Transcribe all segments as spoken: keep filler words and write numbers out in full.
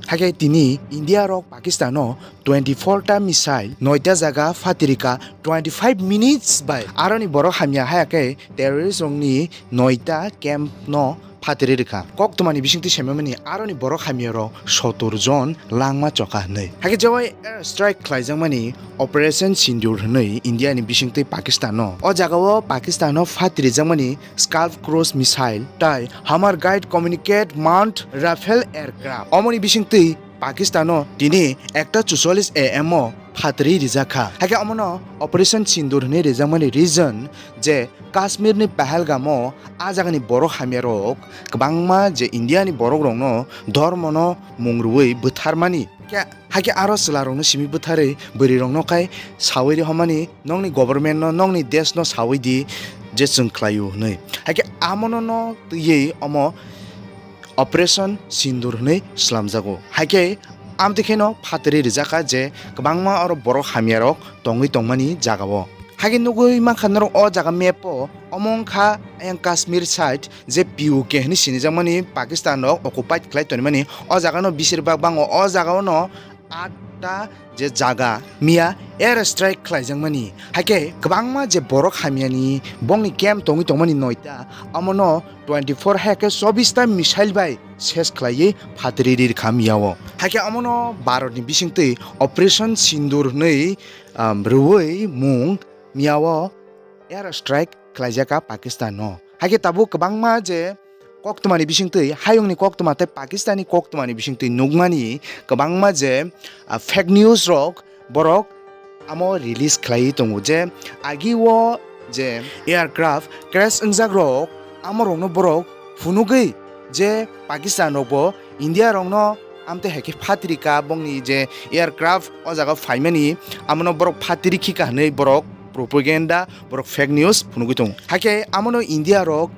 Hakhe tini India rok Pakistan no twenty four ta missile, noita jaga phatirika twenty five minutes bai aroni borok hamya haya khe terrorist rokni noita camp no phatiri rikha. Koktwmani bisingtwi saimani aroni borok hamya rok sotor jon langma choka hwnwi. Hakhe jewai air strike khlaijakmani Operation Sindoor hwnwi India ni bisingtwi Pakistan no. O jagao Pakistan no phatirijakmani Scalp cruise missile tai Hammer guide communicate mount Rafale aircraft. Omoni bisingtwi Pakistan no tini ekta chuchollis A M o phatiri rijak kha. Hakhe omono Operation Sindoor hwnwi rijakmani reason je Kashmir ni Pahalgam o a jagani borok hamya rok kwbangma je India ni borok rokno dhormo no mung rwui bwtharmani. Khe, hakhe aro chwla rokno simi bwtharwi bwrwi rokno khai saui rihormani, nokni government no, nokni desh no saui di je chwng khlaio hwnwi. Hakhe amono no twiwi omo Operation Sindoor hwnwi slamjago. Hakhe amtwi kheno phatiri rijak kha je kwbangma oro borok hamya rok tongwi tongmani jagao. Hakhe nugui mankha norok o jaga map o, omo wngkha ayang Kashmir side je P O K hwnwi sinijakmani Pakistan rok occupied khlai tonimani. O jaga no bisir bak bango o jaga o no atta je jaga miya air strike khlaijakmani. Hakhe kwbangma je borok hamyani bongni camp tongwi tongmani noita, omono twenty four hai khe chobbish ta missile bai ses khlaiwi phatiri rirkha miyao. Hakhe omono Bharat ni bisingtwi Operation Sindoor hwnwi, um, rwui mung miyao air strike khlaijaka Pakistan no. Hakhe tabuk kwbangma je koktwmani bisingtwi, hayungni koktwma tei Pakistani koktwmani bisingtwi nukmani kwbangma je, ah, fake news rok borok amo release khlaiwi tongo je agi o je aircraft crash wngjak rok amo rokno borok phunugwi je Pakistan rokbo India rokno amtwi hai khe phatiri ka bongni je aircraft o jaga phaimani, amono borok phatiri khika hwnwi borok propaganda, borok fake news phunugwi tongo. Hakhe amono India rok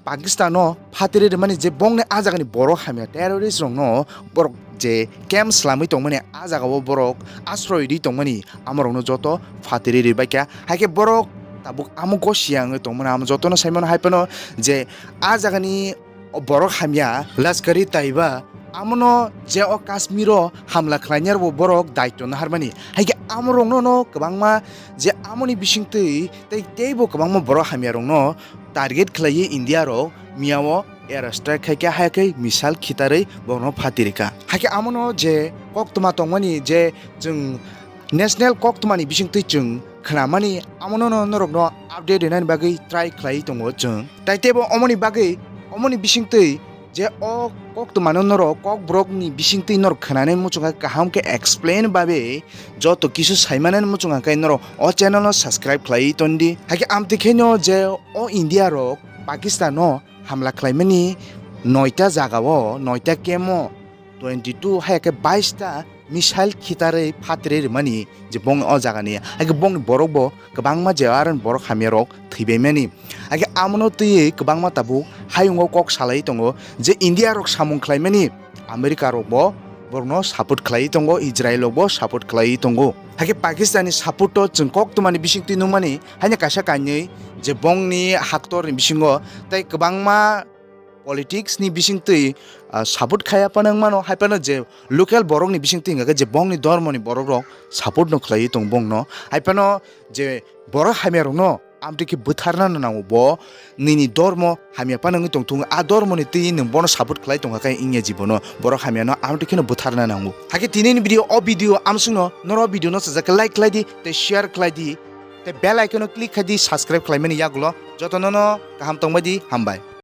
Pakistan no phatiri rwmani je bongni a jagani borok hamya terrorist rokno borok je camp slamwi tongmani a jagao borok asroi rwi tongmani amorokno joto phatiri rwbaikha. Hakhe borok tabuk amo gosia wngwi tongmani amo jotono saimano hai phano je a jagani o borok hamya Lashkar-e-Taiba amono je o Kashmir o hamla khlainai rokbo borok daityo naharmani. Haikhe amorokno no kwbangma je amoni bisingtwi tei teibo kwbangma borok hamya rokno target khlaiwi India rok miyao air strike khaikhe haikhe missile khitarwi borokno phatirikha. Haikhe amono je koktwma tongmani je chwng national koktwmani bisingtwi chwng khnamani amono no norokno update rinani bagwi try khlai tongo chwng. Tai teibo omoni bagwi, omoni bisingtwi je o koktwmano norok kokborokni bisingtwi norok khnanai muchungkha kaham khe explain babe joto kisu saimanani muchungkha khe norok o channel no subscribe khlai tondi. Haikhe amtwi kheno je o India rok Pakistan no hamla khlaimani noita jagao, noita camp o twenty two hai khe bais ta missile khitarwi phatrwi rwmani je bongni o jagani, hai khe bongni borokbo kwbangma je aro borok hamya rok thwibaimani. Hai khe amono twiwi kwbangma tabuk hayungo kok salai tongo je India rok samung khlaimani America rokbo borokno support khlaiwi tongo, Israel rokbo support khlaiwi tongo. Hai khe Pakistan ni support o chwng koktwmani bisingtwi nukmani haino kaisa kainwi je bongni haktorni bisingo tei kwbangma politics ni bisingtwi, ah, support khaiya phano wngmano, hai phano je local borokni bisingtwi hwnkha khe je bongni dhormoni borok rok support no khlaiwi tongo bongno, hai phano je borok hamya rokno amtwi khe bwtharna no nango bo nini dhormo hamya phano wngwi tongthung, a dhormoni twi nwng bono support khlai tongkha khe wngya jibono borok hamya no amtwi kheno bwtharna nango. Hakhe tinini video, o video amsukno norok video no sajak khe like khlai di tei share khlai di tei bell icon no click khai di subscribe khlaimani yagulo. Jotono no kaham tongbai di, hambai.